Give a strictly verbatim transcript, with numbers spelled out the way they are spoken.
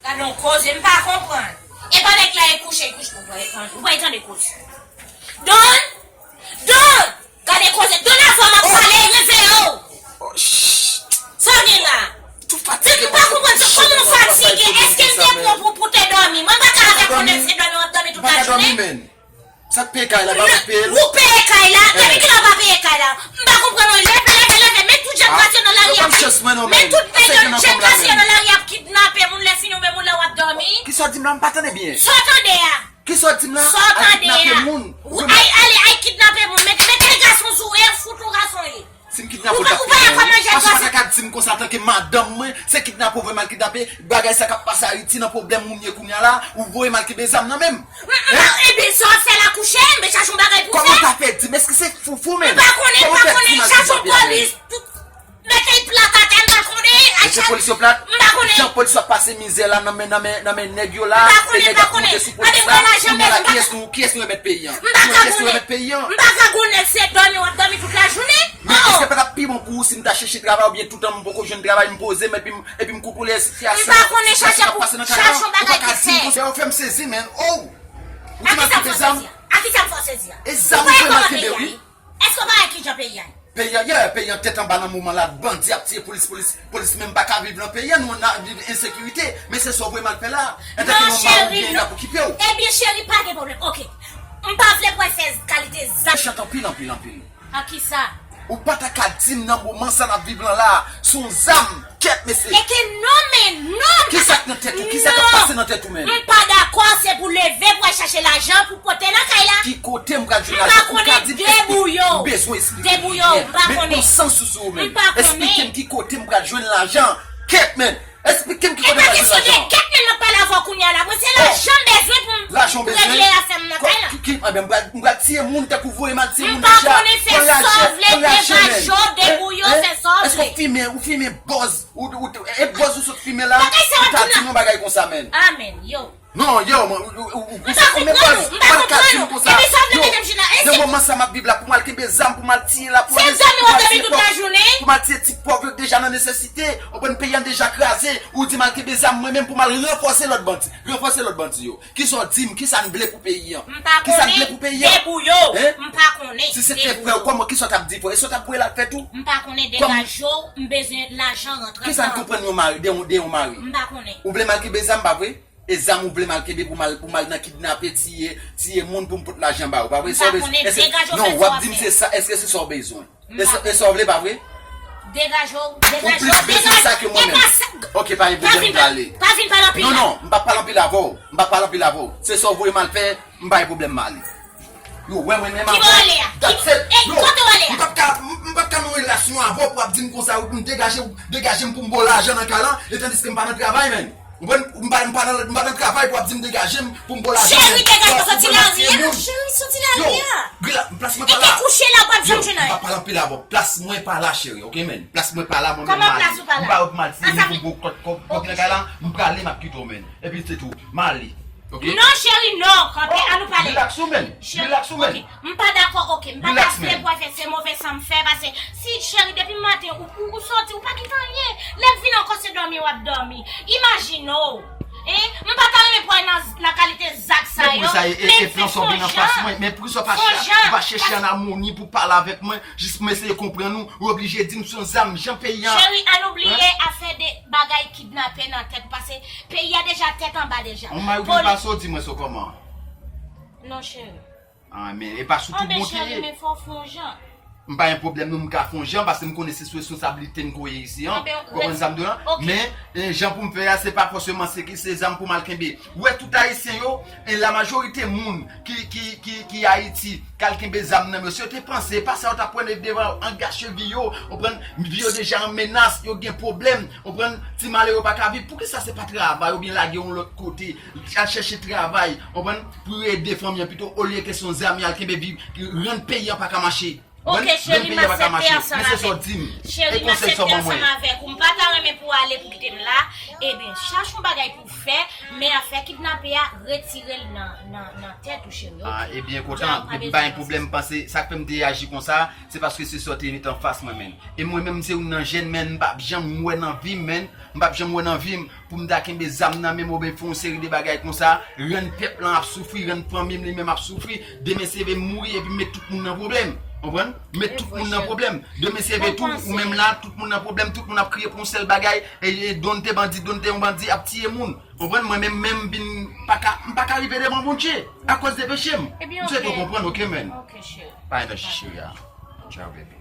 Gade yon koze, m pa konprann. E pa nèg la e kouche, kouche, ou pa tande, ou pa tande koze. Don! Don! Gade koze, Don, avan m ap pale, reveye w! Sa w gen la? Nèg, m pa konprann sa, kòman w fatige? Èske m te pran pou, pou te dòmi? Mwen m pa ka avèk yon nèg se dòmi, w ap dòmi tout lajounen? Sa k peye kay la, pa ou k peye l? Ou peye kay la, depi kilè w pa peye kay la? M pa konprann, wi. Leve, leve, leve, men tout jèn gras yo nan lari ap kid-, men tout jèn gras yo nan lari ap kidnape moun, lè fini w menm ou la w ap dòmi. Kisa w di m la, m pa tande byen. Sa w tande a? Kisa w di m la? Sa w tande a? Al kidnape moun? Al, al kidnape moun, men, men te gason sou ou, e fout ou gason ye. Si m kidnape w, t ap peye wi. Paske w pa ta ka di m konsa antanke madanm mwen, se kidnape w voye m al kidnape, bagay sa k ap pase Ayiti nan pwoblèm moun ye kounye a la, ou voye m al kenbe zam nan men m. Ebyen, sa w ap fè la kouche, m chache yon bagay pou fè. Kòman w ta fè di m? Èske se foufou menm? M pa konnen, m pa konnen, chache yon polis, tout, mete l plat atè, m pa konnen. Mete polis yo plat? M pa konnen. Jan polis yo ap pase mizè la nan men, nan men, nan men nèg yo la, e nèg ap monte sou polis la, kounye a la, kiyès nou, kiyès nou remèt peyi an? Kiyès nou remèt peyi an? M pa ka gon nèg se dòmi, w ap dòmi tout lajounen. Men èske pa t ap pi bon pou ou si m ta chèche travay oubyen toutan m poko jwenn travay, m poze m epi m, epi m kontwole sitiyasyon, sitiyasyon k ap pase nan kay la? Ou pa ka di m konsa, ou fè m sezi, men. Oh! Ou di m al kenbe zam? A kisa m fè w sezi a? E zam ou voye m al kenbe, wi. Èske w pa wè kijan peyi a ye? Peyi a ye, peyi an tèt anba nan moman la, bandi ap tiye polis, polis, polis menm pa ka viv nan peyi a, nou nan viv ensekirite, men se sa w voye m al fè la. Antanke yon mari ou gen nèg ap okipe w. Ebyen cheri, pa gen pwoblèm, oke. M pa vle pou w al fè kalite zam. Mechan anpil, anpil, anpil. A kisa? Ou pa ta ka di m nan moman sa n ap viv lan la, se yon zam, kèt mesye. Eke non men non. Kisa k nan tèt ou? Kisa k ap pase nan tèt ou menm? M pa dakò, se pou leve pou al chache lajan pou pote nan kay la. Ki kote m pral jwenn lajan? Ou ka di m, esplike m, m bezwen esplike m byen. Met yon sans sou ou menm. Esplike m ki kote m pral jwenn lajan. Kèt men. Esplike m ki kote m pral jwenn lajan. E pa kesyon de kèt men m ap pale avè w kounye a la. Mwen se lajan m bezwen pou m regle afè m nan kay la. Ki, ki, ebyen, m pral, m pral tiye moun tankou voye m al tiye moun deja. M pa konnen, fè sa w vle, degaje w, debouye w, fè sa w vle. Èske w fimen, ou fimen bòz, ou, ou, e bòz ou sot fimen la, ou ta di m yon bagay konsa menm. Amèn, yo. Non, yo, mwen, ou, ou, ou, ou, ou, men bòz, ou pa ka di m konsa. Yo, nan moman sa m ap viv la, pou m al kenbe zam, pou m al tiye lapolis, pou m al tiye pòv, pou m al tiye ti pòv yo k deja nan nesesite, ou konprann, peyi an deja kraze, ou di m al kenbe zam mwen menm pou m al ranfòse lòt bandi, ranfòse lòt bandi yo. Kisa w di m, kisa n vle pou peyi an? Kisa n vle pou peyi an? Debouye w. M pa konnen. Si se te frè w, kòman, kisa w t ap di frè w? E sa w t ap voye l al fè tou? M pa konnen, degaje w, m bezwen lajan rantre. Kisa n konprann yon mari, de yon, de yon mari? M pa konnen. Ou vle m al kenbe zam, pa vre? E zam ou vle m al kenbe pou m al, pou m al nan kidnape, tiye, tiye moun pou m pot lajan ba ou, pa vre? M pa konnen, degaje w, fè sa w ap fè. Non, w ap di m se sa, èske se sa w bezwen? E sa, e sa w vle, pa vre? Degaje w, degaje w, degaje w. Ou plis bezwen sa ke mwen menm. Ok, pa gen pwoblèm, m prale. Pa vin pale anpil la. Non, non, m p ap pale anpil avè w. M p ap pale anpil avè w. Se sa w voye m al fè, m pa gen pwoblèm, m ale. Yo, wè mwen menm avè w. Ki bò w ale a? That's it. Yo, kote w ale a? M p ap ka, m, m p ap ka nan relasyon avè w pou w ap di m konsa, ou pou m degaje, degaje m pou m ba w lajan nan kay la, e tandiske m pa nan travay, menm. Ou konprann? M pa, m pa nan, m pa nan travay pou w ap di m degaje m pou m ba w lajan. Cheri, degaje w, soti lari a. Cheri, soti lari a. Yo, plas mwen pa la. E te kouche la, w p ap janm jwenn anyen. Yo, m p ap pale anpil avè w. Plas mwen pa la, cheri, ok, menm. Plas mwen pa la, mwen menm m ale. Kòman plas ou pa la? M pa wè pou m al fini pou m ba w kòt, kòt, kòt nan kay la, m prale, m ap kite w, menm. Epi se tou, m ale. Ok? Non, cheri, non. Kanpe, an nou pale. Relax ou menm. Cheri, relax ou menm. Ok. M pa dakò, ok. M pa ta vle pou w fè se move san m fè, paske si, cheri, depi maten, ou, ou, ou soti, ou pa kite anyen. Lè m vin ankò, se dòmi w ap dòmi. Imajine w. Hein? M pa ta renmen pou w al nan, nan kalite zak sa yo. Men poukisa e, e, e plan sa w gen anfas mwen? Men poukisa w pa, ou pa chèche ann amoni pou pale avèk mwen, jis pou m eseye konprann ou? Ou oblije di m se yon zam, jan peyi an. Cheri, an nou bliye afè de bagay kidnape nan tèt, paske peyi a deja tèt anba deja. Yon mari w vin pase w di mwen sa kòman? Non, cheri. Ah, men e pa sou tout bon te ye. Anben, cheri, men fò w fè yon jan. M pa gen pwoblèm non, m ka fè yon jan, paske m konnen se sou responsablite m ke w ye isi an. Ou konprann sa m di w lan? Men, e, jan pou m fè a, se pa fòseman se ki se zam pou m al kenbe. Ou wè tout Ayisyen yo, e, la majorite moun ki, ki, ki, ki Ayiti, k al kenbe zam nan men yo, si yo te panse, e pa sa yo t ap pran devan anga chevi yo, ou konprann, vi yo deja an menas, yo gen pwoblèm, ou konprann, ti malere yo pa ka viv, poukisa se pa travay oubyen lage yon lòt kote, al chèche travay, ou konprann, pou yo ede fanmi an pito, olye ke se yon zam y al kenbe viv, rann peyi an pa ka mache. Ok, cheri, m aksepte ansanm avèk. Men se sa w di m. Cheri, m aksepte ansanm avèk ou. M pa ta renmen pou w ale pou kite m la. Ebyen, chache yon bagay pou w fè, men afè kidnape a, retire l nan, nan, nan tèt ou, cheri, ok? Ah, ebyen, kontan, depi m pa gen pwoblèm, m panse, sa k fè m te aji konsa, se paske se sa w te met anfas mwen, menm. E mwen menm, m se youn nan jèn, menm, m p ap janm wè nan vi m, menm, M p ap janm wè nan vi m pou m ta kenbe zam nan men m oubyen fè yon seri de bagay konsa, rann pèp lan ap soufri, rann fanmi m li menm ap soufri. Demen se vle m mouri epi m met tout moun nan pwoblèm. Konprann? Met tout moun nan pwoblèm. Demen se vle tou, ou menm la, tout moun nan pwoblèm, tout moun ap kriye pou yon sèl bagay, e, e Don te bandi, Don te yon bandi, ap tiye moun. Konprann? Mwen menm, menm vin, m pa ka, m pa ka rive devan Bondye akoz de peche m. M swete w konprann, oke, man? Pa gen danger, cheri a. Ciao, baby.